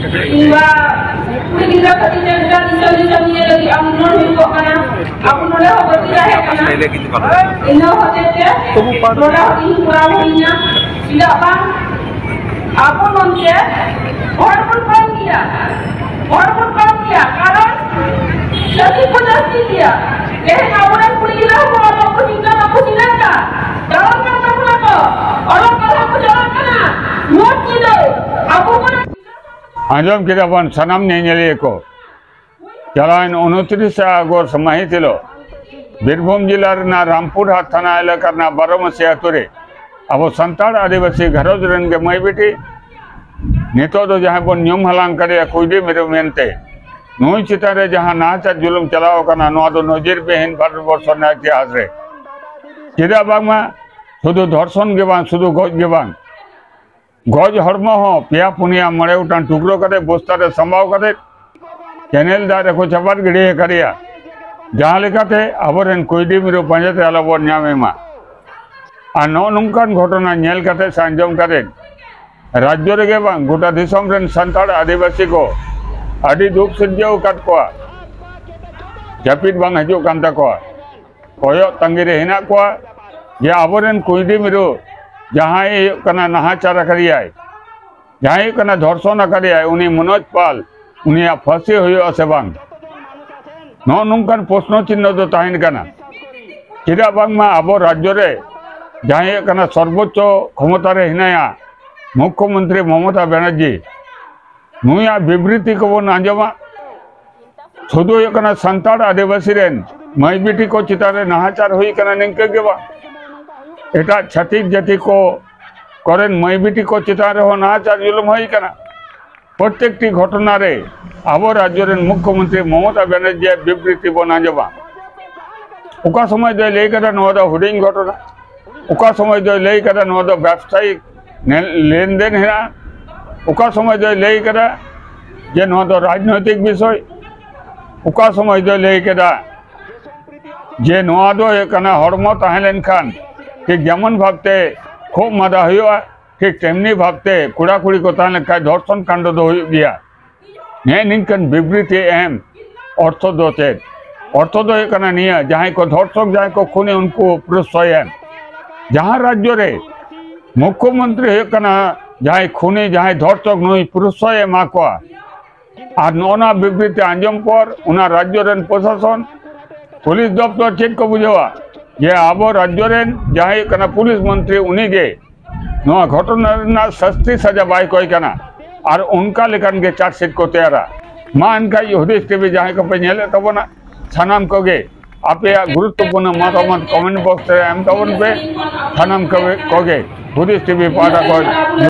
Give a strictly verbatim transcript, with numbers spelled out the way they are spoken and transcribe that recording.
ᱠᱤᱝᱵᱟ ᱠᱩᱲᱤ ᱜᱤᱫᱽᱨᱟᱹ ᱠᱷᱟᱹᱛᱤᱨ ᱛᱮ ᱢᱤᱫᱴᱟᱝ ᱫᱤᱥᱚᱢ ᱫᱤᱥᱚᱢ ᱤᱭᱟᱹ ᱞᱟᱹᱜᱤᱫ ᱟᱢ ᱱᱚᱰᱮ ᱦᱩᱭ ᱠᱚᱜ ᱠᱟᱱᱟ, ᱟᱵᱚ ᱱᱚᱰᱮ ᱦᱚᱸ ᱵᱟᱹᱲᱛᱤ ᱛᱟᱦᱮᱸ ᱠᱟᱱᱟ᱾ ᱤᱱᱟᱹ ᱦᱚᱛᱮᱡ ᱛᱮ ᱱᱚᱰᱮ ᱦᱚᱸ ᱤᱧ ᱠᱚᱨᱟᱣ ᱦᱩᱭᱱᱟ᱾ ᱪᱮᱫᱟᱜ ᱵᱟᱝ ᱟᱵᱚ ᱱᱚᱱᱛᱮ ᱦᱚᱲ ᱵᱚᱱ ᱠᱚᱢ ᱜᱮᱭᱟ, ᱦᱚᱲ ᱵᱚᱱ ᱠᱚᱢ ᱜᱮᱭᱟ, ᱠᱟᱨᱚᱱ ᱪᱷᱟᱹᱛᱤᱠ ᱠᱚ ᱡᱟᱹᱥᱛᱤ ᱜᱮᱭᱟ᱾ ᱛᱮᱦᱮᱧ ᱟᱵᱚᱨᱮᱱ ᱠᱩᱲᱤ ᱜᱤᱫᱽᱨᱟᱹ ᱦᱚᱸ ᱚᱞᱚᱜ ᱠᱚ ᱪᱮᱫ ᱠᱟᱱᱟ, ᱵᱟᱠᱚ ᱪᱮᱫ ᱠᱟᱱᱟ, ᱫᱟᱬᱟᱱ ᱠᱟᱱ ᱛᱟᱵᱚᱱᱟ ᱠᱚ, ᱚᱞᱚᱜ ᱯᱟᱲᱦᱟᱜ ᱠᱚ ᱪᱟᱞᱟᱜ ᱠᱟᱱᱟ, ᱧᱩᱛ ᱧᱤᱫᱟᱹ ᱟᱵᱚ ᱠᱚᱨᱮᱱ ᱟᱸᱡᱚᱢ ᱠᱮᱫᱟ ᱵᱚᱱ ᱥᱟᱱᱟᱢ ᱧᱮᱧᱮᱞᱤᱭᱟᱹ ᱠᱚ, ᱪᱟᱞᱟᱣᱮᱱ ᱩᱱᱛᱨᱤᱥ ᱟᱜᱚᱥᱴ ᱢᱟᱹᱦᱤᱛ ᱦᱤᱞᱳᱜ ᱵᱤᱨᱵᱷᱩᱢ ᱡᱮᱞᱟ ᱨᱮᱱᱟᱜ ᱨᱟᱢᱯᱩᱨᱦᱟᱴ ᱛᱷᱟᱱᱟ ᱮᱞᱟᱠᱟ ᱨᱮᱱᱟᱜ ᱵᱟᱨᱚᱢᱟᱹᱥᱤ ᱟᱛᱳ ᱨᱮ ᱟᱵᱚ ᱥᱟᱱᱛᱟᱲ ᱟᱹᱫᱤᱵᱟᱹᱥᱤ ᱜᱷᱟᱨᱚᱸᱡᱽ ᱨᱮᱱ ᱜᱮ ᱢᱟᱹᱭ ᱵᱤᱴᱤ, ᱱᱤᱛᱚᱜ ᱫᱚ ᱡᱟᱦᱟᱸᱭ ᱵᱚᱱ ᱧᱩᱢ ᱦᱟᱞᱟᱝ ᱠᱟᱫᱮᱭᱟ ᱠᱩᱭᱰᱤ ᱢᱤᱨᱩ ᱢᱮᱱᱛᱮ, ᱱᱩᱭ ᱪᱮᱛᱟᱱ ᱨᱮ ᱡᱟᱦᱟᱸ ᱱᱟᱦᱟᱪᱟᱨ ᱡᱩᱞᱩᱢ ᱪᱟᱞᱟᱣ ᱟᱠᱟᱱᱟ, ᱱᱚᱣᱟ ᱫᱚ ᱱᱚᱡᱤᱨ ᱵᱤᱦᱤᱱ ᱵᱷᱟᱨᱚᱛ ᱵᱚᱨᱥᱚ ᱨᱮᱱᱟᱜ ᱤᱛᱤᱦᱟᱥ ᱨᱮ᱾ ᱪᱮᱫᱟᱜ ᱵᱟᱝᱢᱟ ᱥᱩᱫᱷᱩ ᱫᱷᱚᱨᱥᱚᱱ ᱜᱮ ᱵᱟᱝ, ᱥᱩᱫᱷᱩ ᱜᱚᱡ ᱜᱮ ᱵᱟᱝ, ᱜᱚᱡ ᱦᱚᱲᱢᱚ ᱦᱚᱸ ᱯᱮᱭᱟ ᱯᱩᱱᱭᱟ ᱢᱚᱬᱮ ᱜᱚᱴᱟᱝ ᱴᱩᱠᱨᱚ ᱠᱟᱛᱮ ᱵᱚᱥᱛᱟ ᱨᱮ ᱥᱟᱢᱵᱟᱣ ᱠᱟᱛᱮ ᱠᱮᱱᱮᱞ ᱫᱟᱜ ᱨᱮᱠᱚ ᱪᱟᱯᱟᱫ ᱜᱤᱰᱤ ᱟᱠᱟᱫᱮᱭᱟ, ᱡᱟᱦᱟᱸ ᱞᱮᱠᱟᱛᱮ ᱟᱵᱚᱨᱮᱱ ᱠᱩᱭᱰᱤ ᱢᱤᱨᱩ ᱯᱟᱸᱡᱟ ᱛᱮ ᱟᱞᱚ ᱵᱚᱱ ᱧᱟᱢᱮ ᱢᱟ᱾ ᱟᱨ ᱱᱚᱜᱼᱚ ᱱᱚᱝᱠᱟᱱ ᱜᱷᱚᱴᱚᱱᱟ ᱧᱮᱞ ᱠᱟᱛᱮ ᱥᱮ ᱟᱸᱡᱚᱢ ᱠᱟᱛᱮ ᱨᱟᱡᱽᱡᱚ ᱨᱮᱜᱮ ᱵᱟᱝ, ᱜᱚᱴᱟ ᱫᱤᱥᱚᱢ ᱨᱮᱱ ᱥᱟᱱᱛᱟᱲ ᱟᱹᱫᱤᱵᱟᱹᱥᱤ ᱠᱚ ᱟᱹᱰᱤ ᱫᱩᱠ ᱥᱤᱨᱡᱟᱹᱣ ᱟᱠᱟᱫ ᱠᱚᱣᱟ᱾ ᱡᱟᱹᱯᱤᱫ ᱵᱟᱝ ᱦᱤᱡᱩᱜ ᱠᱟᱱ ᱛᱟᱠᱚᱣᱟ᱾ ᱠᱚᱭᱚᱜ ᱛᱟᱺᱜᱤ ᱨᱮ ᱦᱮᱱᱟᱜ ᱠᱚᱣᱟ ᱡᱮ ᱟᱵᱚᱨᱮᱱ ᱠᱩᱭᱰᱤ ᱢᱤᱨᱩ ᱡᱟᱦᱟᱸᱭ ᱦᱩᱭᱩᱜ ᱠᱟᱱᱟ ᱱᱟᱦᱟᱪᱟᱨ ᱟᱠᱟᱫᱮᱭᱟᱭ, ᱡᱟᱦᱟᱸᱭ ᱦᱩᱭᱩᱜ ᱠᱟᱱᱟ ᱫᱷᱚᱨᱥᱚᱱ ᱟᱠᱟᱫᱮᱭᱟᱭ, ᱩᱱᱤ ᱢᱚᱱᱳᱡᱽ ᱯᱟᱞ, ᱩᱱᱤᱭᱟᱜ ᱯᱷᱟᱹᱥᱤ ᱦᱩᱭᱩᱜᱼᱟ ᱥᱮ ᱵᱟᱝ? ᱱᱚᱜᱼᱚ ᱱᱚᱝᱠᱟᱱ ᱯᱨᱚᱥᱱᱚ ᱪᱤᱱᱦᱚ ᱫᱚ ᱛᱟᱦᱮᱱ ᱠᱟᱱᱟ᱾ ᱪᱮᱫᱟᱜ ᱵᱟᱝᱢᱟ ᱟᱵᱚ ᱨᱟᱡᱽᱡᱚ ᱨᱮ ᱡᱟᱦᱟᱸᱭ ᱦᱩᱭᱩᱜ ᱠᱟᱱᱟ ᱥᱚᱨᱵᱚᱪᱪᱚ ᱠᱷᱚᱢᱚᱛᱟ ᱨᱮ ᱦᱮᱱᱟᱭᱟ, ᱢᱩᱠᱠᱷᱚ ᱢᱚᱱᱛᱨᱤ ᱢᱚᱢᱚᱛᱟ ᱵᱟᱱᱟᱨᱡᱤ, ᱱᱩᱭᱟᱜ ᱵᱤᱵᱨᱤᱛᱤ ᱠᱚᱵᱚᱱ ᱟᱸᱡᱚᱢᱟ᱾ ᱥᱩᱫᱷᱩ ᱦᱩᱭᱩᱜ ᱠᱟᱱᱟ ᱥᱟᱱᱛᱟᱲ ᱟᱹᱫᱤᱵᱟᱹᱥᱤ ᱨᱮᱱ ᱢᱟᱹᱭ ᱵᱤᱴᱤ ᱠᱚ ᱪᱮᱛᱟᱱ ᱨᱮ ᱱᱟᱦᱟᱪᱟᱨ ᱦᱩᱭ ᱠᱟᱱᱟ, ᱱᱤᱝᱠᱟᱹ ᱜᱮ ᱵᱟᱝ, ᱮᱴᱟᱜ ᱪᱷᱟᱹᱛᱤᱠ ᱡᱟᱹᱛᱤ ᱠᱚ ᱠᱚᱨᱮᱱ ᱢᱟᱹᱭ ᱵᱤᱴᱤ ᱠᱚ ᱪᱮᱛᱟᱱ ᱨᱮᱦᱚᱸ ᱱᱟᱦᱟᱪᱟᱨ ᱡᱩᱞᱩᱢ ᱦᱩᱭ ᱠᱟᱱᱟ᱾ ᱯᱨᱚᱛᱮᱠᱴᱤ ᱜᱷᱚᱴᱚᱱᱟ ᱨᱮ ᱟᱵᱚ ᱨᱟᱡᱽᱡᱚ ᱨᱮᱱ ᱢᱩᱠᱠᱷᱚ ᱢᱚᱱᱛᱨᱤ ᱢᱚᱢᱚᱛᱟ ᱵᱟᱱᱟᱨᱡᱤᱭᱟᱜ ᱵᱤᱵᱨᱤᱛᱤ ᱵᱚᱱ ᱟᱸᱡᱚᱢᱟ᱾ ᱚᱠᱟ ᱥᱚᱢᱚᱭ ᱫᱚᱭ ᱞᱟᱹᱭ ᱠᱟᱫᱟ ᱱᱚᱣᱟ ᱫᱚ ᱦᱩᱰᱤᱧ ᱜᱷᱚᱴᱚᱱᱟ, ᱚᱠᱟ ᱥᱚᱢᱚᱭ ᱫᱚᱭ ᱞᱟᱹᱭ ᱠᱟᱫᱟ ᱱᱚᱣᱟ ᱫᱚ ᱵᱮᱵᱥᱟᱭᱤᱠ ᱱᱮ-, ᱞᱮᱱᱫᱮᱱ ᱦᱮᱱᱟᱜᱼᱟ, ᱚᱠᱟ ᱥᱚᱢᱚᱭ ᱫᱚᱭ ᱞᱟᱹᱭ ᱠᱟᱫᱟ ᱡᱮ ᱱᱚᱣᱟ ᱫᱚ ᱨᱟᱡᱽᱱᱳᱭᱛᱤᱠ ᱵᱤᱥᱚᱭ, ᱚᱠᱟ ᱥᱚᱢᱚᱭ ᱫᱚᱭ ᱞᱟᱹᱭ ᱠᱟᱫᱟ ᱡᱮ ᱱᱚᱣᱟ ᱫᱚ ᱦᱩᱭᱩᱜ ᱠᱟᱱᱟ ᱦᱚᱲᱢᱚ ᱛᱟᱦᱮᱸ ᱞᱮᱱᱠᱷᱟᱱ ᱴᱷᱤᱠ ᱡᱮᱢᱚᱱ ᱵᱷᱟᱵᱛᱮ ᱠᱷᱩᱜ ᱢᱟᱫᱟ ᱦᱩᱭᱩᱜᱼᱟ, ᱴᱷᱤᱠ ᱛᱮᱢᱱᱤ ᱵᱷᱟᱵᱛᱮ ᱠᱚᱲᱟ ᱠᱩᱲᱤ ᱠᱚ ᱛᱟᱦᱮᱸ ᱞᱮᱱᱠᱷᱟᱱ ᱫᱷᱚᱨᱥᱚᱱ ᱠᱟᱱᱰ ᱫᱚ ᱦᱩᱭᱩᱜ ᱜᱮᱭᱟ᱾ ᱦᱮᱸ, ᱱᱤᱝᱠᱟᱱ ᱵᱤᱵᱨᱤᱛᱤ ᱮᱢ ᱚᱨᱛᱷᱚ ᱫᱚ ᱪᱮᱫ? ᱚᱨᱛᱷᱚ ᱫᱚ ᱦᱩᱭᱩᱜ ᱠᱟᱱᱟ ᱱᱤᱭᱟᱹ, ᱡᱟᱦᱟᱸᱭ ᱠᱚ ᱫᱷᱚᱨᱥᱚᱠ, ᱡᱟᱦᱟᱸᱭ ᱠᱚ ᱠᱷᱩᱱᱤ, ᱩᱱᱠᱩ ᱯᱨᱚᱥᱨᱚᱭ ᱮᱢ᱾ ᱡᱟᱦᱟᱸ ᱨᱟᱡᱽᱡᱚ ᱨᱮ ᱢᱩᱠᱷᱭᱚᱢᱚᱱᱛᱨᱤ ᱦᱩᱭᱩᱜ ᱠᱟᱱᱟ ᱡᱟᱦᱟᱸᱭ ᱠᱷᱩᱱᱤ, ᱡᱟᱦᱟᱸᱭ ᱫᱷᱚᱨᱥᱚᱠ, ᱱᱩᱭ ᱯᱨᱚᱥᱨᱚᱭ ᱮᱢᱟ ᱠᱚᱣᱟ᱾ ᱟᱨ ᱱᱚᱜᱼᱚ ᱱᱚᱣᱟ ᱵᱤᱵᱨᱤᱛᱤ ᱟᱸᱡᱚᱢ ᱯᱚᱨ ᱚᱱᱟ ᱨᱟᱡᱽᱡᱚ ᱨᱮᱱ ᱯᱨᱚᱥᱟᱥᱚᱱ, ᱯᱩᱞᱤᱥ ᱫᱚᱯᱛᱚᱨ ᱪᱮᱫ ᱠᱚ ᱵᱩᱡᱷᱟᱹᱣᱟ ᱡᱮ ᱟᱵᱚ ᱨᱟᱡᱽᱡᱚ ᱨᱮᱱ ᱡᱟᱦᱟᱸᱭ ᱦᱩᱭᱩᱜ ᱠᱟᱱᱟ ᱯᱩᱞᱤᱥ ᱢᱚᱱᱛᱨᱤ, ᱩᱱᱤ ᱜᱮ ᱱᱚᱣᱟ ᱜᱷᱚᱴᱚᱱᱟ ᱨᱮᱱᱟᱜ ᱥᱟᱹᱥᱛᱤ ᱥᱟᱡᱟ ᱵᱟᱭ ᱠᱚᱭ ᱠᱟᱱᱟ᱾ ᱟᱨ ᱚᱱᱠᱟ ᱞᱮᱠᱟᱱ ᱜᱮ ᱪᱟᱨᱡᱽᱥᱤᱴ ᱠᱚ ᱛᱮᱭᱟᱨᱟ᱾ ᱢᱟ ᱮᱱᱠᱷᱟᱱ ᱦᱩᱫᱤᱥ ᱴᱤᱵᱷᱤ ᱡᱟᱦᱟᱸᱭ ᱠᱚᱯᱮ ᱧᱮᱞᱮᱫ ᱛᱟᱵᱚᱱᱟ, ᱥᱟᱱᱟᱢ ᱠᱚᱜᱮ ᱟᱯᱮᱭᱟᱜ ᱜᱩᱨᱩᱛᱛᱚᱯᱩᱨᱱᱚ ᱢᱚᱛᱟᱢᱚᱛ ᱠᱚᱢᱮᱱᱴ ᱵᱚᱠᱥ ᱨᱮ ᱮᱢ ᱛᱟᱵᱚᱱ ᱯᱮ᱾ ᱥᱟᱱᱟᱢ ᱠᱚᱜᱮ, ᱠᱚᱜᱮ ᱦᱩᱫᱤᱥ ᱴᱤᱵᱷᱤ ᱯᱟᱦᱴᱟ ᱠᱷᱚᱱ